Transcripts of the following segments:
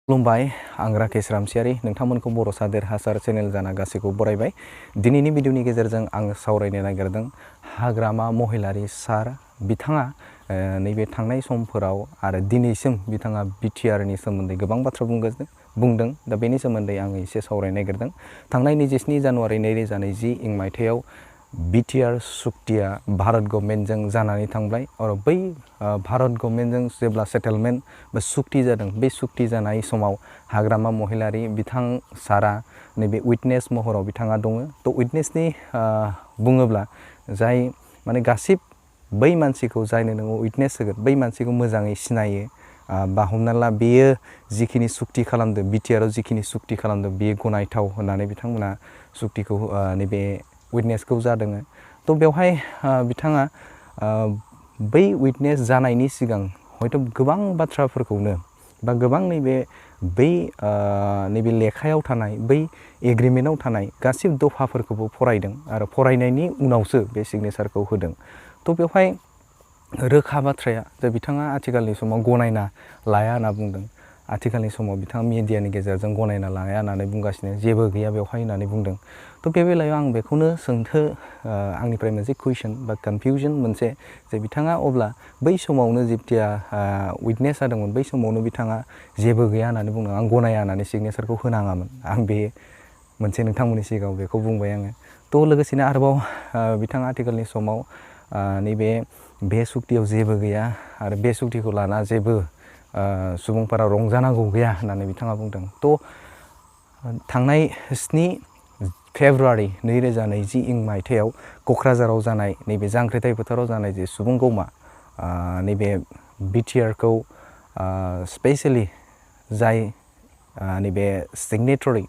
खुलुमबाय आं राकेश रामसियारि नोंथांमोनखौ बर' सादेर हासार चेनेल जाना गासैखौ बरायबाय। दिनैनि भिडिअनि गेजेरजों आं सावरायनो नागिरदों हाग्रामा महिलारि सार बिथाङा नैबे थांनाय समफोराव आरो दिनैसिम बिथाङा बिटिआरनि सोमोन्दै गोबां बाथ्रा बुंदों। दा बेनि सोमोन्दै आं एसे सावरायनो नागिरदों। थांनाय 27 जानुवारि 2020 मायथाइयाव बिटिआर सुक्तिया भारत गभर्नमेन्टजों जानानै थांबाय आरो बै भारत गभर्नमेन्टजों जेब्ला सेटेलमेन्ट बा सुक्ति जादों बे सुक्ति जानाय समाव हाग्रामा महिलारि बिथां सारा नैबे उइटनेस महराव बिथाङा दङ। थ' उइटनेसनि बुङोब्ला जाय माने गासिब बै मानसिखौ जायनो नोङो उइटनेस होगोन बै मानसिखौ मोजाङै सिनायो बा हमना ला बेयो जिखिनि सुक्ति खालामदों बिटिआरआव जिखिनि सुक्ति खालामदों बेयो गनायथाव होननानै बिथांमोना सुक्तिखौ नैबे उइटनेसखौ जादों। थ' बेवहाय बिथाङा बै उइटनेस जानायनि सिगां हयथ' गोबां बाथ्राफोरखौनो बा गोबां नैबे लेखायाव थानाय बै एग्रिमेन्टआव थानाय गासिबो दफाफोरखौबो फरायदों आरो फरायनायनि उनावसो बे सिगनेसारखौ होदों। थ' बेवहाय रोखा बाथ्राया जे बिथाङा आथिखालनि समाव गनायना लाया होनना बुंदों। आथिखालनि समाव बिथाङा मिडियानि गेजेरजों गनायना लाया होननानै बुंगासिनो, जेबो गैया बेवहाय होननानै बुंदों। थ' बे बेलायाव आं बेखौनो आंनिफ्राय मोनसे कुइसन बा कनफिउजन मोनसे जे बिथाङा अब्ला बै समावनो जेथिया उइटनेस जादोंमोन बै समावनो बिथाङा जेबो गैया होननानै बुंदों, आं गनाया होननानै सिगनेसारखौ होनाङामोन। आं बे मोनसे नोंथांमोननि सिगाङाव बेखौ बुंबाय आङो। थ' लोगोसेनो आरोबाव बिथाङा आथिखालनि समाव नैबे बे सुक्तियाव जेबो गैया आरो बे सुक्तिखौ लाना जेबो सुबुंफोरा रंजानांगौ गैया होननानै बिथाङा बुंदों। थ' थांनाय 7 फेब्रुवारि 2020 मायथाइयाव क'क्राझाराव जानाय नैबे जांख्रिथाय फोथाराव जानाय जे सुबुंगौमा नैबे बिटिआरखौ स्पेसियेलि जाय नैबे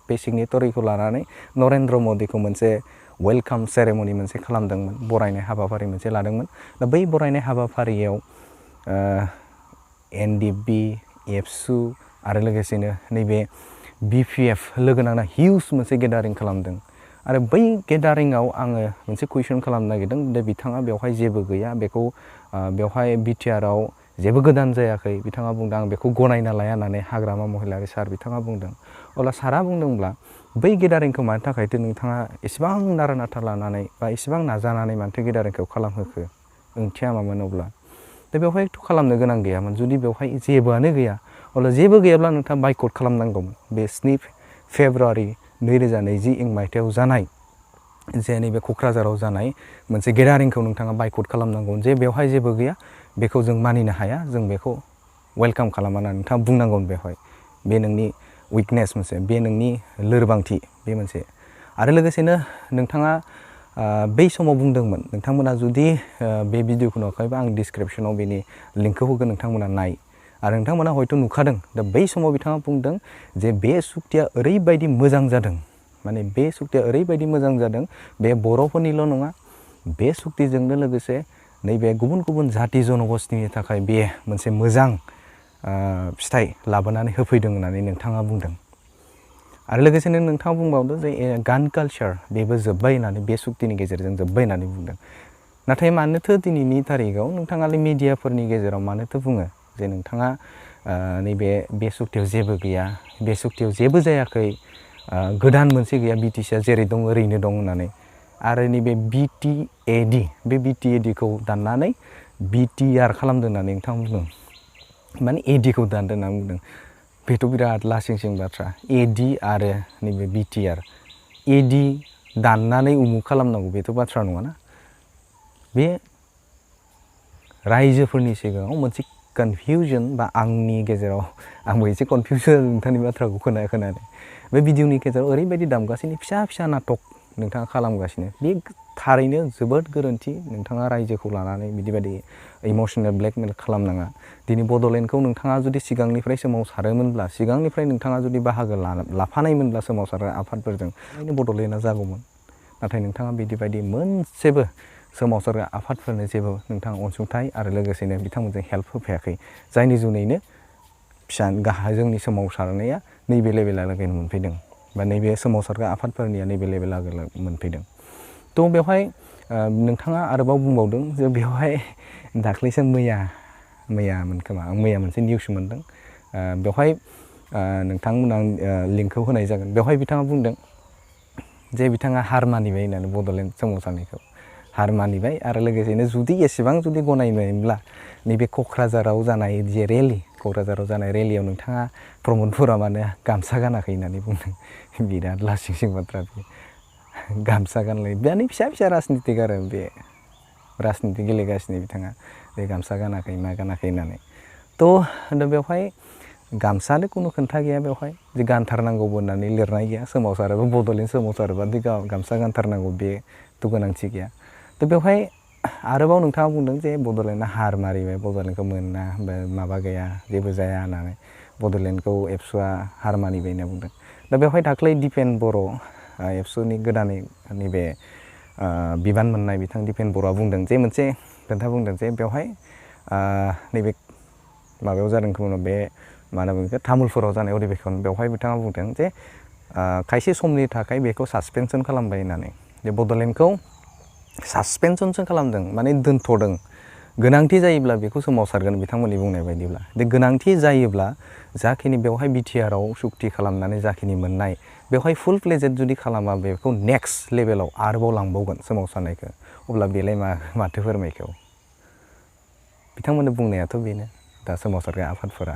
बे सिगनेटरिखौ लानानै नरेन्द्र मदिखौ मोनसे वेलकाम सेरेमनि मोनसे खालामदोंमोन, बरायनाय हाबाफारि मोनसे लादोंमोन। दा बै बरायनाय हाबाफारियाव एनडिएफबि, एबसु आरो लोगोसेनो नैबे बिपिएफ लोगो नांना हिउज मोनसे गेदारिं खालामदों। आरो बै गेदारिंआव आङो मोनसे कुइसन खालामनो नागिरदों दे बिथाङा बेवहाय जेबो गैया, बेखौ बेवहाय बिटिआरआव जेबो गोदान जायाखै बिथाङा बुंदों, आं बेखौ गनायना लाया होननानै हाग्रामा महिलारि सार बिथाङा बुंदों। अब्ला सारा बुंदोंब्ला बै गेदारिंखौ मानि थाखायथो नोंथाङा एसेबां नारा नाथा लानानै बा एसेबां नाजानानै मानोथो गेदारिंखौ खालामहोखो, ओंथिया मामोन? अब्ला दा बेवहायथ' खालामनो गोनां गैयामोन। जुदि बेवहाय जेबोआनो गैया अब्ला जेबो गैयाब्ला नोंथाङा बायकट खालामनांगौमोन। बे 7 फेब्रुवारि 2020 मायथाइयाव जानाय जे नैबे क'क्राझाराव जानाय मोनसे गेदारिंखौ नोंथाङा बायकट खालामनांगौमोन। जे बेवहाय जेबो गैया, बेखौ जों मानिनो हाया, जों बेखौ वेलकाम खालामा होननानै नोंथाङा बुंनांगौमोन बेवहाय। बे नोंनि उइकनेस मोनसे, बे नोंनि लोरबांथि बे मोनसे। आरो लोगोसेनो नोंथाङा बै समाव बुंदोंमोन नोंथांमोना जुदि बे भिडिअखौ नुवाखैबा आं डिसक्रिपसनाव बेनि लिंकखौ होगोन, नोंथांमोना नाय। आरो नोंथांमोना हयथ' नुखादों। दा बै समाव बिथाङा बुंदों जे बे सुक्तिया ओरैबायदि मोजां जादों, माने बे सुक्तिया ओरैबायदि मोजां जादों, बे बर'फोरनिल' नङा, बे सुक्तिजोंनो लोगोसे नैबे गुबुन गुबुन जाति जन'गस्थिनि थाखाय बे मोनसे मोजां फिथाइ लाबोनानै होफैदों होननानै नोंथाङा बुंदों। आरो लोगोसेनो नोंथाङा बुंबावदों जे गान कालचार बेबो जोब्बाय होननानै, बे सुक्तिनि गेजेरजों जोब्बाय होननानै बुंदों। नाथाय मानोथो दिनैनि थारिखआव नोंथाङालाय मिडियाफोरनि गेजेराव मानोथो बुङो जे नोंथाङा नैबे बे सुक्तियाव जेबो गैया, बे सुक्तियाव जेबो जायाखै, गोदान मोनसे गैया, बिटिसिआ जेरै दं ओरैनो दं होननानै। आरो नैबे बिटिएडि, बे बिटिएडिखौ दाननानै बिटिआर खालामदों होननानै नोंथाङा बुंदों, माने एडिखौ दानदों होननानै बुंदों। बेथ' बिराद लासिं सिं बाथ्रा। एडि आरो नैबे बिटिआर, एडि दाननानै उमुक खालामनांगौ बेथ' बाथ्रा नङाना। बे रायजोफोरनि सिगाङाव मोनसे कनफिउजन बा आंनि गेजेराव आंबो एसे कनफिउजन नोंथांनि बाथ्राखौ खोनानानै। बे भिडिअनि गेजेराव ओरैबायदि दामगासिनो फिसा फिसा नाटक नोंथाङा खालामगासिनो, बे थारैनो जोबोद गोरोन्थि। नोंथाङा रायजोखौ लानानै बिदिबायदि इमसनेल ब्लेकमेल खालामनाङा। दिनै बड'लेण्डखौ नोंथाङा जुदि सिगांनिफ्राय सोमावसारोमोनब्ला, सिगांनिफ्राय नोंथाङा जुदि बाहागो लाफानायमोनब्ला सोमावसारग्रा आफादफोरजों, बड'लेण्डआ जागौमोन। नाथाय नोंथाङा बिदिबायदि मोनसेबो सोमावसारग्रा आफादफोरनो जेबो नोंथाङा अनसुंथाइ आरो लोगोसेनो बिथांमोनजों हेल्प होफायाखै, जायनि जुनैनो जोंनि सोमावसारनाया नैबे लेभेलागै मोनफैदों, बा नैबे सोमावसारग्रा आफादफोरनिया नैबे लेभेलागै मोनफैदों। थ' बेवहाय नोंथाङा आरोबाव बुंबावदों जे बेवहाय दाख्लैसो मैयामोन खोमा, आं मैया मोनसे निउस मोनदों। बेवहाय नोंथांमोना लिंकखौ होनाय जागोन बेवहाय बिथाङा बुंदों जे बिथाङा हार मानिबाय होननानै बड'लेण्ड सोमावसारनायखौ हार मानिबाय आरो लोगोसेनो जुदि एसेबां जुदि गनायबायब्ला नैबे क'क्राझाराव जानाय जे रेलि क'क्राझाराव जानाय रेलियाव नोंथाङा प्रमद बर'आ मानो गामसा गानाखै होननानै बुंदों बिराद लासिं सिं बाथ्रा बे गामसा गानलाय बेनो फिसा फिसा राजनितिक आरो बे राजनिति गेलेगासिनो बिथाङा बे गामसा गानाखै मा गानाखै होननानै थ' बेवहाय गामसानो खुनु खोथा गैया बेवहाय जे गानथारनांगौबो होननानै लिरनाय गैया सोमावसारोबा बड'लेण्ड सोमावसारोबा गामसा गानथारनांगौ बेथ' गोनांथि गैया थ' बेवहाय आरोबाव नोंथाङा बुंदों जे बड'लेण्डआ हार मारिबाय बड'लेण्डखौ मोना माबा गैया जेबो जाया होननानै बड'लेण्डखौ एबसुआ हार मानिबाय होनना बुंदों दा बेवहाय दाख्लै दिपेन बर' एबसुनि गोदानै नैबे बिबान मोननाय बिथां दिपेन बर'आ बुंदों जे मोनसे खोथा बुंदों जे बेवहाय नैबे माबायाव जादों खोमा बे मा होनना बुङो तामुलपुराव जानाय अधिबेशन बेवहाय बिथाङा बुंदों जे खायसे समनि थाखाय बेखौ सासपेनसन खालामबाय होननानै जे बड'लेण्डखौ सासपेनसनसो खालामदों माने दोनथ'दों गोनांथि जायोब्ला बेखौ सोमावसारगोन बिथांमोननि बुंनाय बायदिब्ला बे गोनांथि जायोब्ला जाखिनि बेवहाय बिटिआरआव सुक्ति खालामनानै जाखिनि मोननाय बेवहाय फुल प्लेजेड जुदि खालामा बेखौ नेक्स्ट लेभेलाव आरोबाव लांबावगोन सोमावसारनायखौ अब्ला बेलाय माथो फोरमायखौ बिथांमोननि बुंनायाथ' बेनो दा सोमावसारग्रा आफादफोरा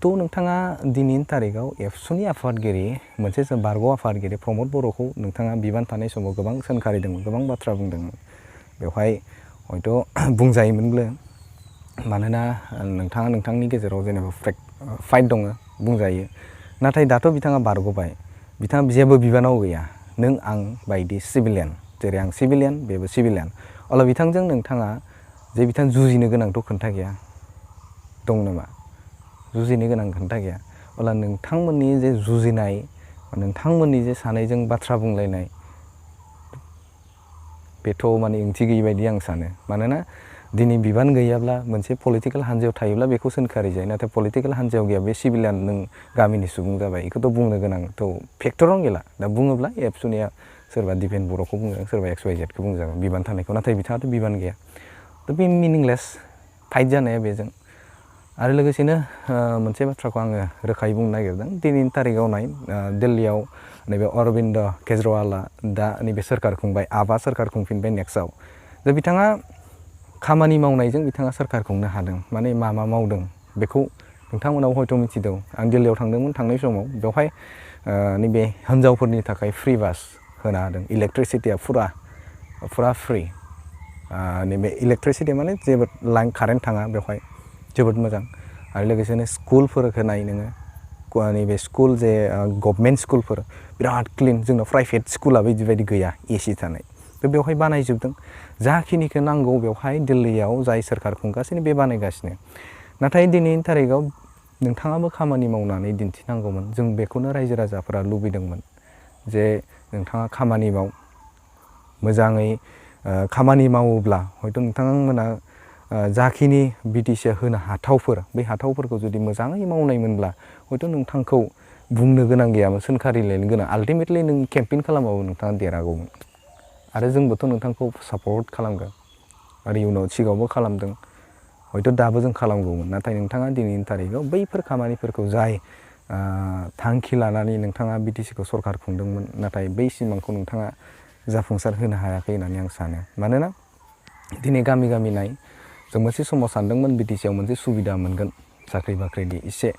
थ' नोंथाङा दिनैनि तारिखाव एबसुनि आफादगिरि मोनसे बारग' आफादगिरि प्रमद बर'खौ नोंथाङा बिबान थानाय समाव गोबां सोंखारिदोंमोन गोबां बाथ्रा बुंदोंमोन बेवहाय हयथ' बुंजायोमोनब्ला मानोना नोंथाङा नोंथांनि गेजेराव जेनेबा फाइट दङ बुंजायो नाथाय दाथ' बिथाङा बारग'बाय बिथाङा जेबो बिबानाव गैया नों आं बायदि सिभिलियान जेरै आं सिभिलियान बेबो सिभिलियान अब्ला बिथांजों नोंथाङा जे बिथां जुजिनो गोनांथ' खोथा गैया दं नामा जुजिनो गोनां खोथा गैया अब्ला नोंथांमोननि जे जुजिनाय नोंथांमोननि जे सानैजों बाथ्रा बुंलायनाय बेथ' माने ओंथि गैयि बायदि आं सानो मानोना दिनै बिबान गैयाब्ला मोनसे पलिटिकेल हान्जायाव थायोब्ला बेखौ सोंखारि जायो नाथाय पलिटिकेल हान्जायाव गैया बे सिभिलियान नों गामिनि सुबुं जाबाय बेखौथ' बुंनो गोनांथ' फेक्टरावनो गैला दा बुङोब्ला एबसुनिया सोरबा दिपेन बर'खौ बुंजागोन सोरबा XYZखौ बुंजागोन बिबान थानायखौ नाथाय बिथाङाथ' बिबान गैया थ' बे मिनिंलेस फाइट जानाया बेजों आरो लोगोसेनो मोनसे बाथ्राखौ आङो रोखायै बुंनो नागिरदों दिनैनि तारिखाव नाय दिल्लीयाव नैबे अरबिन्द केजरीवालआ दा नैबे सोरखार खुंबाय आबा सोरखार खुंफिनबाय नेक्स्टआव दा बिथाङा खामानि मावनायजों बिथाङा सोरखार खुंनो हादों माने मा मावदों बेखौ नोंथांमोनाव हयथ' मिथिदों आं दिल्लीयाव थांदोंमोन थांनाय समाव बेवहाय नैबे हिन्जावफोरनि थाखाय फ्रि बास होना होदों इलेक्ट्रिसिटिया फुरा फ्रि नैबे इलेक्ट्रिसिटि माने जेबो लाइन कारेन्ट थाङा बेवहाय जोबोद मोजां आरो लोगोसेनो स्कुलफोरखौ नाय नोङो नैबे स्कुल जे गभर्नमेन्ट स्कुलफोर बिराद क्लिन जोंनाव प्राइभेट स्कुला बिदि गैया एसि थानाय थ' बेवहाय बानायजोबदों जाखिनिखौ नांगौ बेवहाय दिल्लीयाव जाय सोरखार खुंगासिनो बे बानायगासिनो नाथाय दिनैनि तारिखाव नोंथाङाबो खामानि मावनानै दिन्थिनांगौमोन जों बेखौनो रायजो राजाफोरा लुबैदोंमोन जे नोंथाङा खामानि माव मोजाङै खामानि मावोब्ला हयथ' नोंथांमोना जाखिनि बिटिसिआ होनो हाथावफोर बे हाथावफोरखौ जुदि मोजाङै मावनायमोनब्ला हयथ' नोंथांखौ बुंनो गोनां गैयामोन सोंखारिलायनो गोनां आल्टिमेटलि नों केम्पेइन खालामाबो नोंथाङा देरहागौमोन आरो जोंबोथ' नोंथांखौ सापर्ट खालामगोन आरो इयुनाव सिगाङावबो खालामदों हयथ' दाबो जों खालामगौमोन नाथाय नोंथाङा दिनैनि तारिखाव बैफोर खामानिफोरखौ जाय थांखि लानानै नोंथाङा बिटिसिखौ सरखार खुंदोंमोन नाथाय बै सिमांखौ नोंथाङा जाफुंसार होनो हायाखै होननानै आं सानो मानोना दिनै गामि गामि नाय जों मोनसे समाव सानदोंमोन बिटिसिआव मोनसे सुबिदा मोनगोन साख्रि बाख्रिनि एसे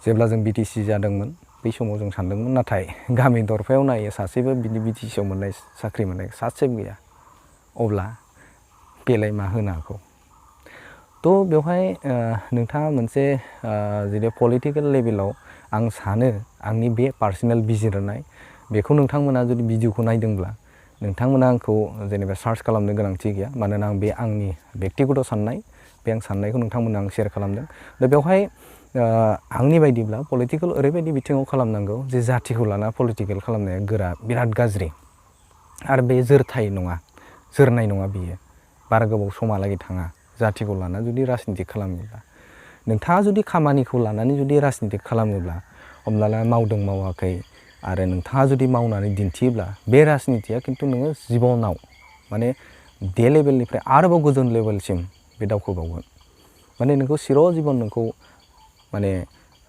जेब्ला जों बिटिसि जादोंमोन बै समाव जों सानदोंमोन नाथाय गामि दरफायाव नायो सासेबो बिनि बिटिसिआव मोननाय साख्रि मोननाय सासेबो गैया अब्ला बेलाय मा होनो हागौ थ' बेवहाय नोंथाङा मोनसे जेरै पलिटिकेल लेभेलाव आं सानो आंनि बे पार्सनेल बिजिरनाय बेखौ नोंथांमोना जुदि भिडिअखौ नायदोंब्ला नोंथांमोना आंखौ जेनेबा सार्च खालामनो गोनांथि गैया मानोना आं बे आंनि बेक्तिगत साननाय बे आं साननायखौ नोंथांमोना आं शेयार खालामदों दा बेवहाय आंनि बायदिब्ला पलिटिकेल ओरैबायदि बिथिङाव खालामनांगौ जे जातिखौ लाना पलिटिकेल खालामनाया बिराद गाज्रि आरो बे जोरनाय नङा बियो बारा गोबाव समहालागै थाङा जातिखौ लाना जुदि राजनिति खालामोब्ला नोंथाङा जुदि खामानिखौ लानानै जुदि राजनिति खालामोब्ला हमना मावदों मावाखै आरो नोंथाङा जुदि मावनानै दिन्थियोब्ला बे राजनितिया खिन्थु नोङो जिबनाव माने बे लेभेलनिफ्राय आरोबाव गोजोन लेभेलसिम बे दावखोबावगोन माने नोंखौ सिर' जिबन नोंखौ माने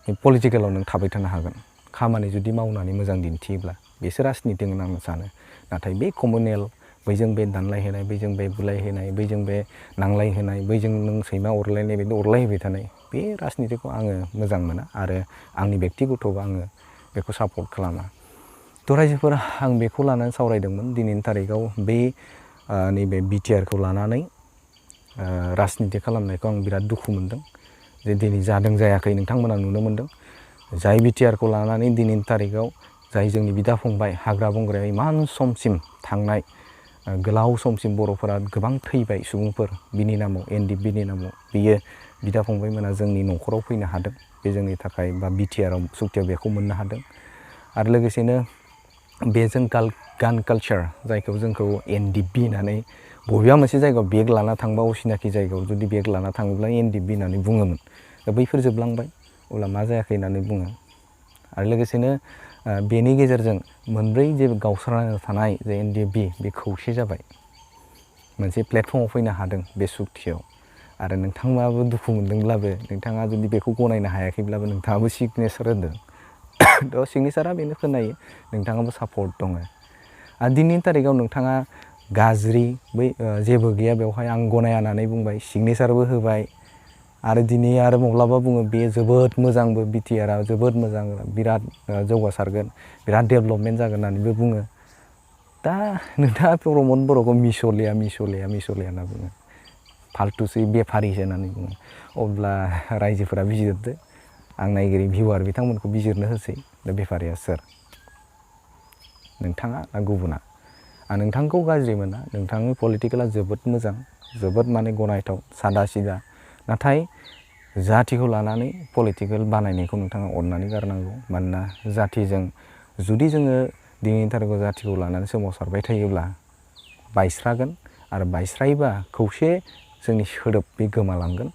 पलिटिकेलाव नों थाबाय थानो हागोन खामानि जुदि मावनानै मोजां दिन्थियोब्ला बेसो राजनिति होनना आं सानो नाथाय बे कमनेल बैजों बे दानलायहोनाय बैजों बे बुलायहोनाय बैजों बे नांलायहोनाय बैजों नों सैमा अरलायनाय बिदि अरलायहोबाय थानाय बे राजनितिखौ आङो मोजां मोना आरो आंनि बेक्तिगत'बा आङो बेखौ सापर्ट खालामा थ' रायजोफोरा आं बेखौ लानानै सावरायदोंमोन दिनैनि थारिखआव बे नैबे बिटिआरखौ लानानै राजनिति खालामनायखौ आं बिराद दुखु मोनदों जे दिनै जादों जायाखै नोंथांमोना नुनो मोनदों जाय बिटिआरखौ लानानै दिनैनि तारिखाव जाय जोंनि बिदा फंबाय हाग्रा बंग्रायाव इमान समसिम थांनाय गोलाव समसिम बर'फोरा गोबां थैबाय सुबुंफोर बिनि नामाव एनडिएफबिनि नामाव बियो बिदा फंबायमोना जोंनि न'खराव फैनो हादों बे जोंनि थाखाय बा बिटिआराव सुक्तियाव बेखौ मोननो हादों आरो लोगोसेनो बेजों गान कालचार जायखौ जोंखौ एनडिएफबि होननानै बबेबा मोनसे जायगायाव बेग लाना थांबा असिनाखि जायगायाव जुदि बेग लाना थाङोब्ला एनडिएफबि होननानै बुङोमोन दा बैफोर जोबलांबाय अब्ला मा जायाखै होननानै बुङो आरो लोगोसेनो बेनि गेजेरजों मोनब्रै जे गावस्राना थानाय जे एनडिएफबि बे खौसे जाबाय मोनसे प्लेटफर्माव फैनो हादों बे सुक्तियाव आरो नोंथाङाबो दुखु मोनदोंब्लाबो नोंथाङा जुदि बेखौ गनायनो हायाखैब्लाबो नोंथाङाबो सिगनेसार होदों थ' सिगनेसारा बेनो खोनायो नोंथाङाबो सापर्ट दङ आरो दिनैनि तारिखाव नोंथाङा गाज्रि बै जेबो गैया बेवहाय आं गनाया होननानै बुंबाय सिगनेसारबो होबाय आरो दिनै आरो माब्लाबा बुङो बे जोबोद मोजांबो बिटिआरआ जोबोद मोजां बिराद जौगासारगोन बिराद डेभेलपमेन्ट जागोन होननानैबो बुङो दा नोंथाङा प्रमद बर'खौ मिस'लिया होनना बुङो फाल्थुसै बेफारिसो होननानै बुङो अब्ला रायजोफोरा बिजिरदो आं नायगिरि भिउआर बिथांमोनखौ बिजिरनो होसै दा बेफारिया सोर नोंथाङा ना गुबुना आं नोंथांखौ गाज्रि मोना नोंथांनि पलिटिकेला जोबोद मोजां जोबोद माने गनायथाव सादा सिदा नाथाय जातिखौ लानानै पलिटिकेल बानायनायखौ नोंथाङा अननानै गारनांगौ मानोना जातिजों जुदि जोङो दिनैनि थारिखआव जातिखौ लानानै सोमावसारबाय थायोब्ला बायस्रागोन आरो बायस्रायोबा खौसे जोंनि सोदोब बे गोमालांगोन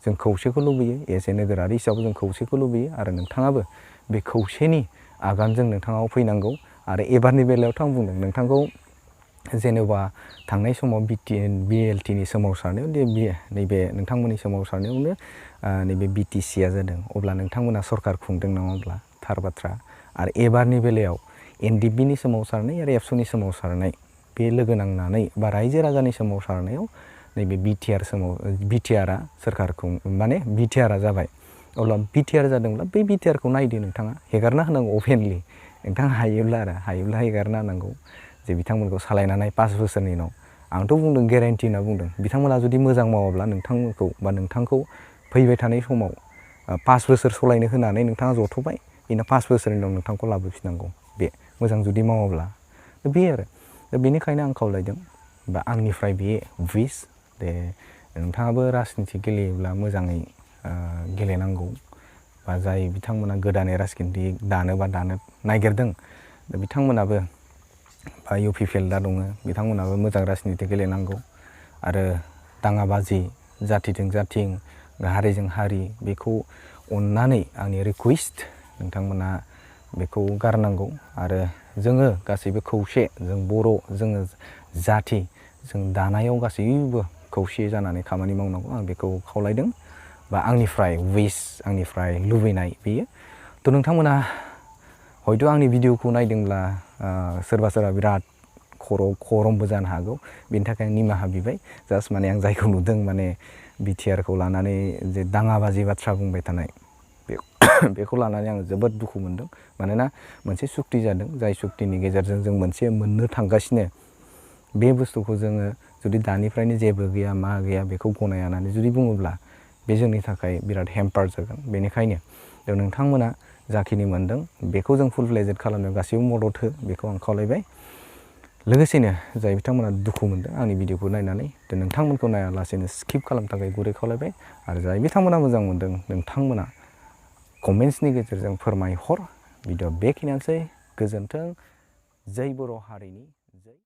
जों खौसेखौ लुबैयो एसे नोगोरारि हिसाबै जों खौसेखौ लुबैयो आरो नोंथाङाबो बे खौसेनि आगानजों नोंथाङा फैनांगौ आरो एबारनि बेलायावथ' आं बुंदों नोंथांखौ जेनेबा थांनाय समाव बिएलटिनि सोमावसारनायाव नैबे नोंथांमोननि सोमावसारनायावनो नैबे बिटिसिआ जादों अब्ला नोंथांमोना सरकार खुंदों नङाब्ला थार बाथ्रा आरो एबारनि बेलायाव एनडिएफबिनि सोमावसारनाय आरो एबसुनि सोमावसारनाय बे लोगो नांनानै बा रायजो राजानि सोमावसारनायाव नैबे बिटिआरआ सोरखारखौ माने बिटिआरआ जाबाय अब्ला बिटिआर जादोंब्ला बै बिटिआरखौ नायदो नोंथाङा हेगारना होनांगौ अपेनलि नोंथाङा हायोब्ला हेगारना होनांगौ जे बिथांमोनखौ सालायनानै 5 बोसोरनि उनाव आंथ' बुंदों गेरेन्टि होनना बुंदों बिथांमोना जुदि मोजां मावाब्ला नोंथांमोनखौ बा नोंथांखौ फैबाय थानाय समाव 5 बोसोर सलायनो होनानै नोंथाङा जथ'बाय बेनो 5 बोसोरनि उनाव नोंथांखौ लाबोफिननांगौ बे मोजां जुदि मावाब्ला बे आरो दा बेनिखायनो आं खावलायदों बा आंनिफ्राय बे विस दे नोंथाङाबो राजनिति गेलेयोब्ला मोजाङै गेलेनांगौ बा जाय बिथांमोना गोदानै राजनिति दानो नागिरदों दा बिथांमोनाबो बा इउपिपिएल दा दङ बिथांमोनाबो मोजां राजनिति गेलेनांगौ आरो दाङाबाजि जातिजों जाति हारिजों हारि बेखौ अननानै आंनि रिकुवेस्ट नोंथांमोना बेखौ गारनांगौ आरो जोङो गासैबो खौसे जों बर' जोङो जाति जों दानायाव गासैबो खौसे जानानै खामानि मावनांगौ आं बेखौ खावलायदों बा आंनिफ्राय विश आंनिफ्राय लुबैनाय बेयो थ' नोंथांमोना हयथ' आंनि भिडिअखौ नायदोंब्ला सोरबा बिराद खरमबो जानो हागौ बेनि थाखाय निमाहा बिबाय जास्ट माने आं जायखौ नुदों माने बिटिआरखौ लानानै जे दाङाबाजि बाथ्रा बुंबाय थानाय बेखौ लानानै आं जोबोद दुखु मोनदों मानोना मोनसे सुक्ति जादों जाय सुक्तिनि गेजेरजों जों मोनसे मोननो थांगासिनो बे बुस्थुखौ जोङो जुदि दानिफ्रायनो जेबो गैया मा गैया बेखौ गनायानानै जुदि बुङोब्ला बे जोंनि थाखाय बिराद हेम्पार जागोन बेनिखायनो नोंथांमोना जाखिनि मोनदों बेखौ जों फुल फ्लेजेड खालामनायाव गासैबो मदद हो बेखौ आं खावलायबाय लोगोसेनो जाय बिथांमोना दुखु मोनदों आंनि भिडिअखौ नायनानै नोंथांमोनखौ नायालासेनो स्किप खालामनो थाखाय गुरै खावलायबाय आरो जाय बिथांमोना मोजां मोनदों नोंथांमोना कमेन्ट्सनि गेजेरजों फोरमायहर भिडिअ बेखिनियानोसै गोजोन्थों जै बर' हारिनि जै